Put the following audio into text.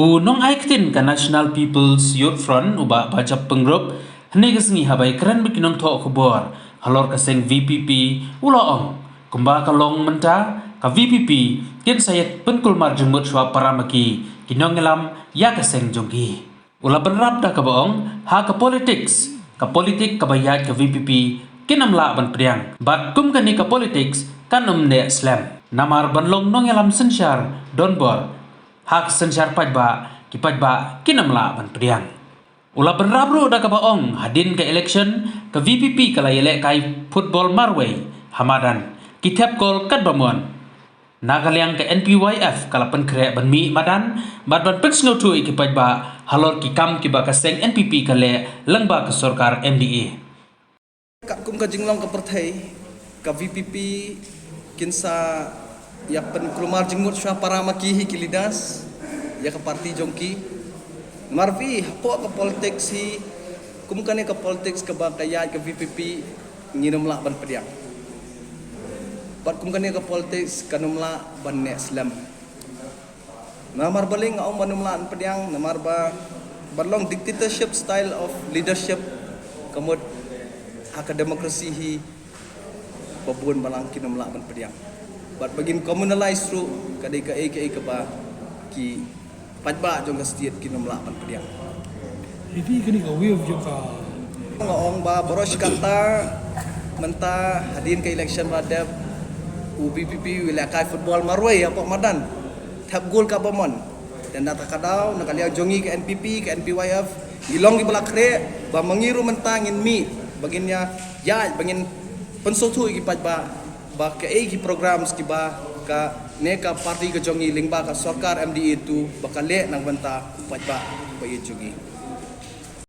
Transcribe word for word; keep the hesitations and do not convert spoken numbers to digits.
U nongai ktien ka National People's Youth Front u Bah Bajap Pyngrope hynne ka sngi haba ïakren bad ki nongthoh khubor halor ka seng VPP u la ong kumba ka long mynta ka VPP kin sa ïa pynkulmar jingmut shuwa para ma ki ki nongïalam ïa ka seng jong ki. U la bynrap da kaba ong ha ka politics, ka politik kaba ïaid ka VPP kin ym lah ban pdiang bad kum kane ka politics kan ym neh slem. Namar ban long nongïalam synshar donbor ha ka synshar paidbah, ki paidbah kin ym lah ban pdiang. U la bynrap ruh da kaba ong hadien ka election ka VPP ka la ïalehkai football marwei ha madan, ki thep kol katba mon. Na ka liang ka NPYF ka la pynkhreh ban mih madan bad ban pynsngewthuh ïa ki paidbah halor ki kam kiba ka seng NPP ka leh lyngba ka sorkar MDA. Katkum ka jinglong ka pyrthei, ka VPP kin sa ïa pynkulmar jingmut shuwa para ma ki hi ki leaders ïa ka party jong ki. Namar phi hapoh ka politics hi, kum kane ka politics kaba ka ïaid ka VPP ngin ym lah ban pdiang. Bad kum kane ka politics kan ym lah ban neh slem. Namar balei nga ong ban ym lah ban pdiang, namar ba ban long dictatorship style of leadership ka mut ha ka democracy hi ba bun balang kin ym lah ban pdiang. Bad ba ngin communalize ruh ka dei kaei kaei kaba ki paidbah jong ka state kin ym lah ban pdiang. Iti kini ka wave jong ka. Nga ong ba baroh shi katta mynta hadien ka election ba dep u VPP u lehkai football marwei hapoh madan. Thep gol katba mon. Te na kata ka daw na ka liang jong ngi ka NPP ka NPYF ngi long kiba la khreh ba ma ngi ruh mynta ngin mih ba ngin ïa ïaid ba ngin pynsngewthuh ïa ki paidbah ba kaei ki programs kiba kane ka party ka jong ngi lyngba ka sorkar MDA tu ba ka leh na ka bynta u paidbah ba ïeit jong ngi.